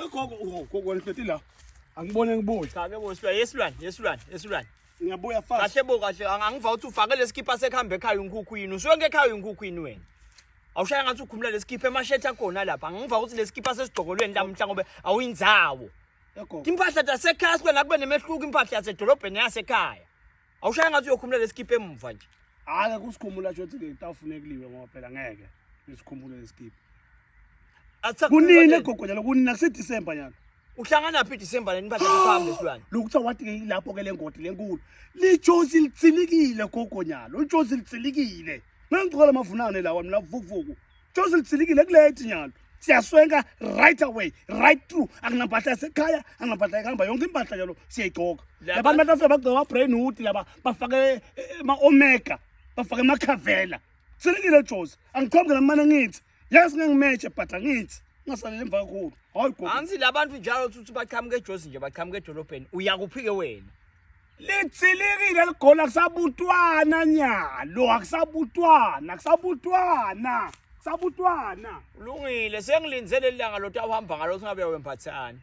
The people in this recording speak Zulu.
Gogo, oh, gogo nihleti la. Angibone ngibuye. Cha ke bo silwane, yesilwane, yesilwane, yesilwane. Ngiyabuya fast. Kahle bo kahle, angiva ukuthi ufake lesikipha sekuhambe ekhaya inkukhu yini. Usuke ekhaya inkukhu yini wena? Awushaya ngathi ukhumula lesikipha emashethi akhona lapha. Angiva ukuthi lesikipha sesigcokolweni lamhla ngoba awuyindzawo. Gogo. Impahla tasekhaya silwane akube nemehluko impahla yasedolobheni neyasekhaya. Awushaya ngathi uyokhumula lesikipha emuva nje. Hayi kusikhumula shothi ke tawufunekliwe ngoba phela ngeke nisikhumbule lesikipha. Kunini gogo njalo kunini akuse December nyalo. Uhlangana phi December leni impahla kuhambe silwane. Lokuthiwa wathi ke ilapho ke lengodi lenkulu. Lijozi litsilikile gogo nyalo. Lijozi litsilikile. Ngangigcoka lamavunane lawa mina vukuvuku. Jozi litsilikile kulethi nyalo. Siyaswenka right away, right through. Akunampahla yasekhaya, akunampahla ekuhamba yonke impahla nyalo siyayigcoka. Labantu batafika bagcoka brain hood laba bafake ema omega, bafake emakhavela. Tsilikile Jozi. Angiqhamuke namane ngithi. Yes ngeke but angithi. Ungasaleli emva kakhulu. Hayi gogo. Angithi labantu njalo uthi baqhamuka eJozi nje baqhamuka edolobheni. Uyakuphike wena. Litsilikile ligoli akusabutwana nyalo akusabutwana akusabutwana akusabutwana. Ulungile sengilinze leli langa lothi awuhamba ngalo singabe wembathani.